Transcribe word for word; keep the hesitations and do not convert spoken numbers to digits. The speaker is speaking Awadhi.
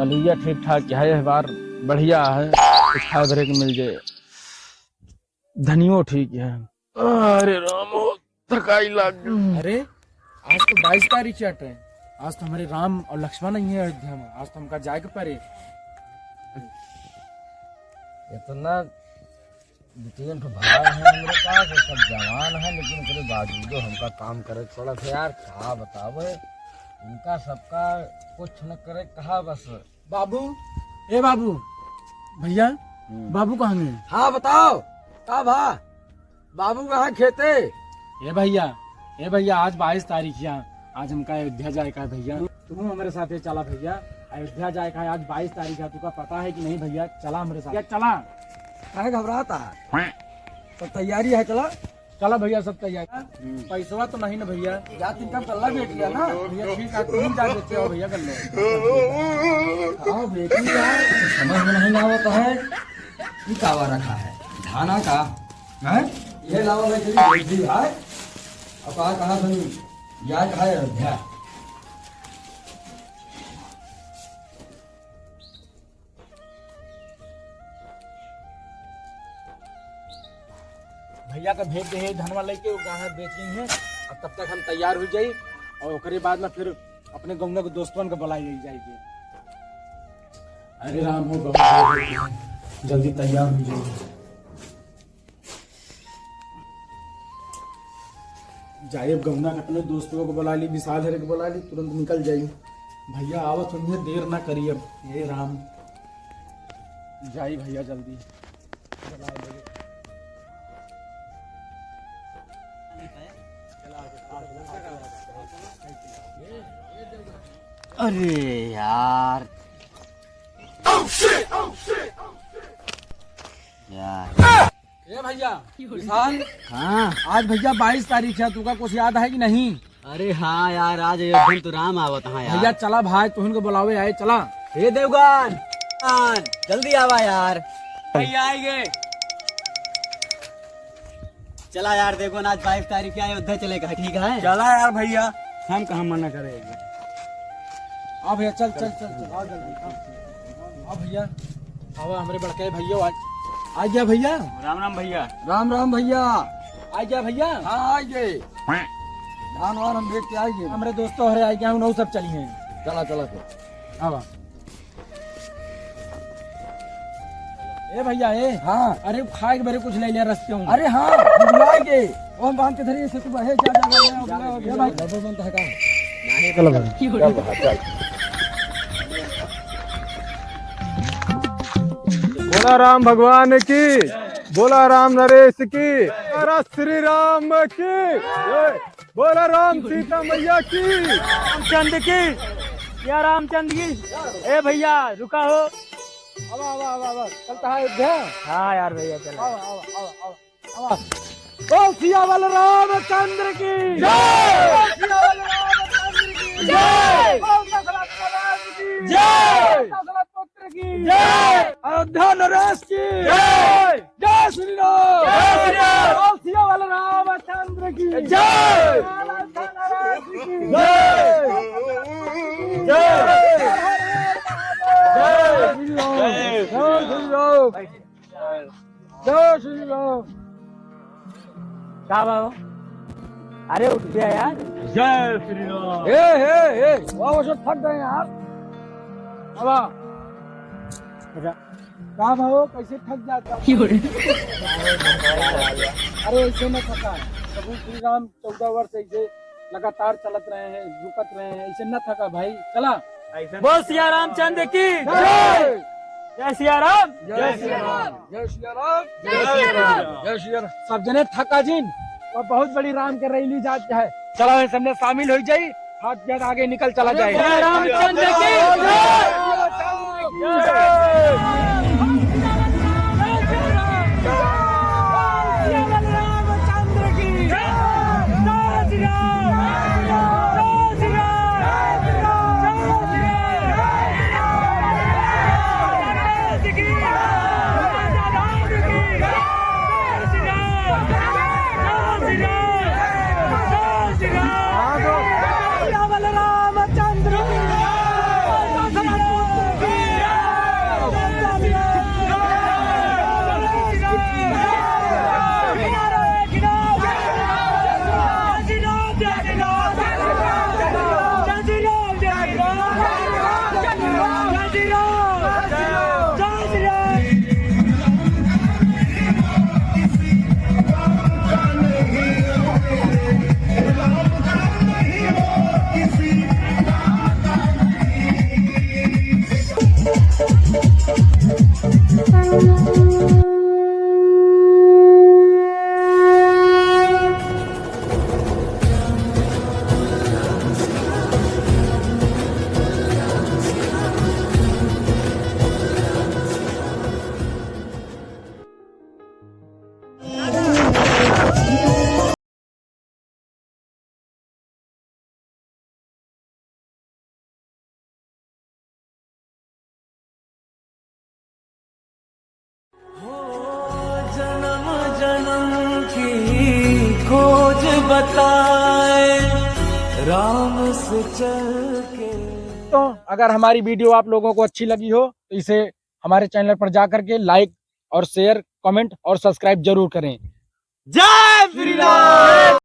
भैया ठीक ठाक है, यह बार बढ़िया है, कुछ खाए भरे के मिल जाए। धनियो ठीक है। अरे राम हो, थकाई लाग गई। अरे, आज तो बाईस तारीख है, आज तो हमरे राम और लक्ष्मण नहीं है अयोध्या में, आज तो हमका जाए के पड़े। इतना दो तीन ठो भाई हैं हमरे पास, वो सब जवान हैं, लेकिन ओकरे बावजूदो हमका काम करे के पड़त है यार, का बतावे, इनका सबका कुछ न करे कहा बस। बाबू, ए बाबू, भैया, हम्म। बाबू कहाँ गए? हाँ, बताओ, का भा? बाबू कहाँ खेते? ए भैया, ए भैया, आज बाईस तारीख है, आज हमका अयोध्या जाए का है भैया, तू हमरे साथे चला भैया, अयोध्या जाए का है, आज बाईस तारीख है, तुका पता है कि नहीं भैया? चला हमरे साथ, क्या चला? काहे घबराता है? सब तैयारी है, चला। चला भैया, सब तैयार। हम्म। पैसवा तो नहीं ना भैया? जा, तिनका गल्ला बेच लिया ना। भैया, ठीक है, तुम जा बेचे हो भैया, गल्ले। आओ बेटी यार, समझ में नहीं आवत है। ई कावा रखा है? धाना का? हैं? ये लावा मैं चली बेच दी भाई। अब आ कहाँ सुनी? या कहा है अयोध्या? भैया का भेज दे है धनवा लेके, वो कहाँ बेच गई है। अब तब तक हम तैयार हो जाई और ओकरे बाद में फिर अपने गौना के दोस्तवन के बुलाई ले जाएगी। अरे राम हो, बहुत देर हो गई है, जल्दी तैयार हो जाइए। जाइब गौना के अपने दोस्तों को बुला ली, विशाल हरे को बुला ली, तुरंत निकल जाई। भैया आवत होंगे, देर ना करी अब। हे राम, जाई भैया जल्दी। अरे यार, यार। ए भैया, विशाल। हाँ। आज भैया बाईस तारीख है, तुका कुछ याद है कि नहीं? अरे हाँ यार, आज ये दिन तो राम आवत हाँ यार। भैया चला भाई, तुहन के बुलावे आए, चला। हे देवगन, जल्दी आवा यार। भैया आएंगे। चला यार, देखो ना, आज बाईस तारीख है, अयोध्या चले का, ठीक है? चला यार भैया, हम कहाँ मना करे। आ भैया, चल, चल, चल, चल, आ जल्दी, आ। आ भैया, आवा हमरे बड़के भैया, आ, आ गया भैया। राम राम भैया। राम राम भैया। आ गया भैया। हाँ, आ गए। धान वान हम देख के आ गए। हमरे दोस्तों हरे आ गया, उन्हों सब चली हैं। चला, चला, चला। आवा। ए भैया, ए। हाँ। अरे खाए के बेरे कुछ ले लिया रस्ते में। अरे हाँ, हम बुलाए के। वो हम बांध के धरी, इसे तू बहे, जा, जा, जा, जा, जा, ए भाई। डबल बनता है का? चलो भाई। चल रहा, चल। बोला राम भगवान की, बोला राम नरेश की, बोला श्री राम की। बोला राम सीता मैया की। रामचंद्र की, या रामचंद्र की। ए भैया, रुका हो। आवा, आवा, आवा, आवा। चलता है अयोध्या। हाँ यार भैया, चलो। आवा, आवा, आवा, आवा, आवा। बोल सियावर रामचंद्र की। जय। बोल सियावर रामचंद्र की। जय। बोल दशरथ महाराज की। जय। बोल दशरथ पुत्र की। जय। अयोध्या नरेश की। जय। जय श्री राम। जय श्री राम। बोल सियावर रामचंद्र की। जय। जय। जय। जय श्री राम। जय श्री राम। जय श्री राम। का बा हो? अरे उठ गया यार। जय श्री राम। ए, ए, ए, वाह, वो सब थक गए यार। अब आ। अच्छा। का भाव, कैसे थक जाता? क्यों रे? अरे, ऐसे न थका। प्रभु श्री राम चौदह वर्ष ऐसे लगातार चलत रहे हैं, रुकत रहे हैं, ऐसे न थका भाई। चला। ऐसे बोल सिया रामचंद्र की जय। जय सिया राम। जय सिया राम। जय सिया राम। जय सिया राम। जय सिया राम। सब जने थका जिन, और बहुत बड़ी राम के रैली जात है। चला, सबने शामिल हो जाई। हाथ जोड़ आगे निकल चला जाए। जय रामचंद्र की जय। रामचंद्र की। बताए राम से चल के। तो अगर हमारी वीडियो आप लोगों को अच्छी लगी हो तो इसे हमारे चैनल पर जा करके लाइक और शेयर, कमेंट और सब्सक्राइब जरूर करें। जय श्री राम।